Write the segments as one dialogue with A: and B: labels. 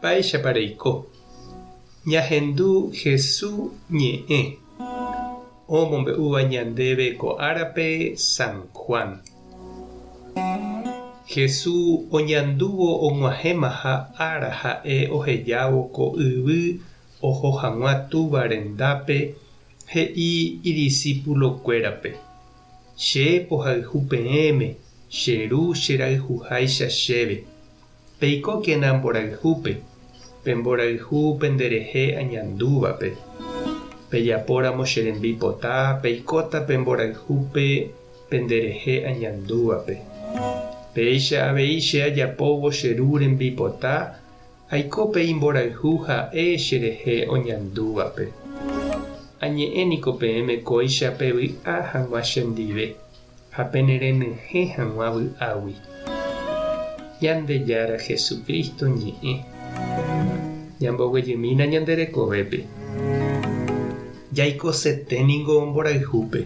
A: Mba'éichapa reiko? Ñahendu Hesu ñe'ẽ omombe'úva ñandéve ko árape San Juan. Hesu oñandúvo og̃uahẽmaha ára ha'e ohejávo ko yvy oho hag̃ua Túva rendápe he'i idisípulokuérape, Che pohayhu peẽme, che Ru cherayhuháicha chéve. Peikókena mborayhúpe, pe mborayhu penderehe añandúvape. Pejapóramo che rembipota, peikóta pe mborayhúpe penderehe añandúvape. Péicha avei che ajapóvo che Ru rembipota, aiko pe imborayhu ha'e cherehe oñandúvape. Añe'ẽ niko peẽme kóicha pevy'a hag̃ua chendive. Ha penerenyhẽ hag̃ua vy'águi. Ñandejára Jesucristo ñe'ẽ. Ñamboguejymína ñande rekovépe. Jaikosete ningo mborayhúpe.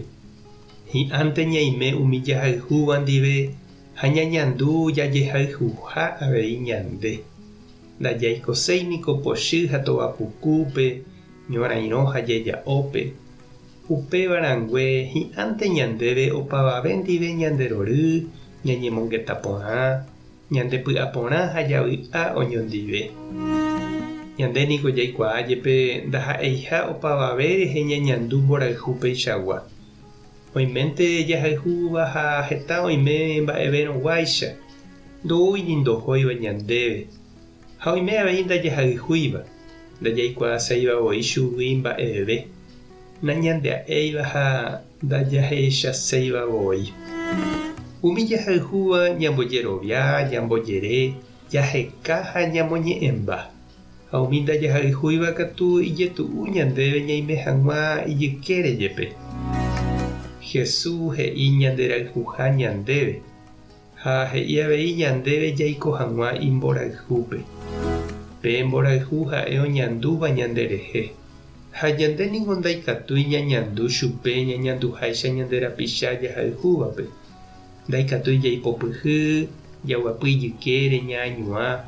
A: Hi'ãnte ñaime umi jahayhúva ndive ha ñañandu jajehayhuha avei ñande. Ndajaikoséi niko pochy ha tovapukúpe, ñorairõ ha jeja'ópe. Upéva rangue hi'ãnte ñandéve opavave ndive ñande rory, ñañemongeta porã, ñande py'a porã ha javy'a oñondive. Ñande niko jaikuaa jepe ndaha'eiha opavave rehe ñañandu mborayhu peichagua. Oiménte jahayhúva ha heta oime mba'evérõguáicha, ndoúi ni ndohóiva ñandéve. Ha oime avei ndajahayhúiva, ndajaikuaaséiva voi chugui mba'eve, nañandea'éiva ha ndajahechaséiva voi. Umi jahayhúva ñambojerovia, ñambojere, jaheka ha ñamoñe'ẽmba. Ha umi ndajahayhúiva katu ijetu'u ñandéve ñaime hag̃ua ijykére jepe. Jesús he'i ñanderayhuha ñandéve. Ha he'i avei ñandéve jaiko hag̃ua imborayhúpe. Pe mborayhu ha'e oñandúva ñanderehe. Ha ñande ningo ndaikatúi ñañandu chupe ñañanduháicha ñande rapicha jahayhúvape. Ndaikatúi jaipopyhy, jaguapy ijykére, ñaañuã.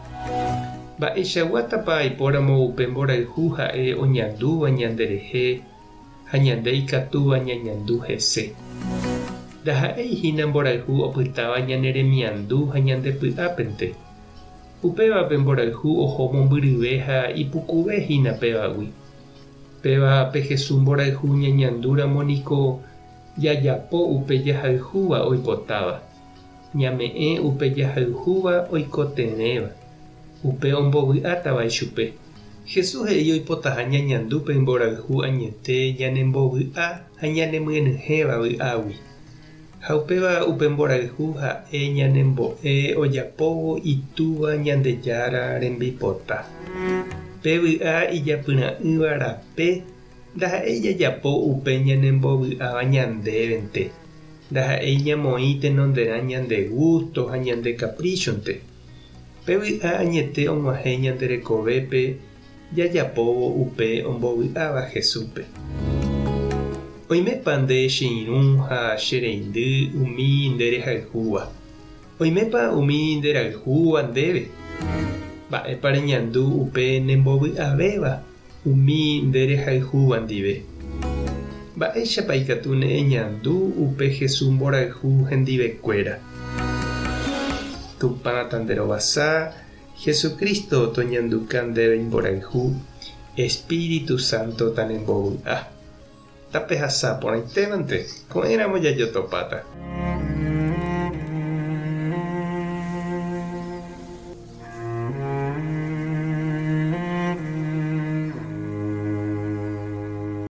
A: Mba'eichaguátapa aipóramo upe mborayhu ha'e oñandúva ñanderehe ha ñande ikatúva ñañandu hese. Ndaha'éi hína mborayhu opytáva ñane remiandu ha ñande py'ápente. Upéva pe mborayhu oho mombyryve ha ipukuve hína pévagui. Péva pe Jesús mborayhu ñañandúramo niko jajapo upe jahayhúva oipotáva, ñame'ẽ upe jahayhúva oikotevẽva, upe ombovy'átava ichupe. Jesús he'i oipotaha ñañandu pe mborayhu añete ñanembovy'a ha ñanemyenyhẽva vy'águi. Ha upéva upe mborayhu ha'e ñanembo'e ojapóvo Itúva Ñandejára rembipota. Pe vy'a ijapyra'ỹva rape ndaha'éi jajapo upe ñanembovy'áva ñandévente, ndaha'éi ñamoĩ tenonderã ñande gústo ha ñande kapríchonte. Pe vy'a añete og̃uahẽ ñande rekovépe jajapóvo upe ombovy'áva Jesúspe. Oimépa nde che irũ ha che reindy umi nde rehayhúva? Oimépa umi nde rayhúva ndéve? Mba'épa reñandu upe nembovy'avéva umi nde rehayhúva ndive? Mba'éichapa ikatu ne eñandu upe Jesús mborayhu hendivekuéra? Tupã tanderovasa, Jesucristo toñanduka ndéve imborayhu, Espíritu Santo tanembovy'a. Tapehasa porãitévante, ko'ẽramo jajotopáta.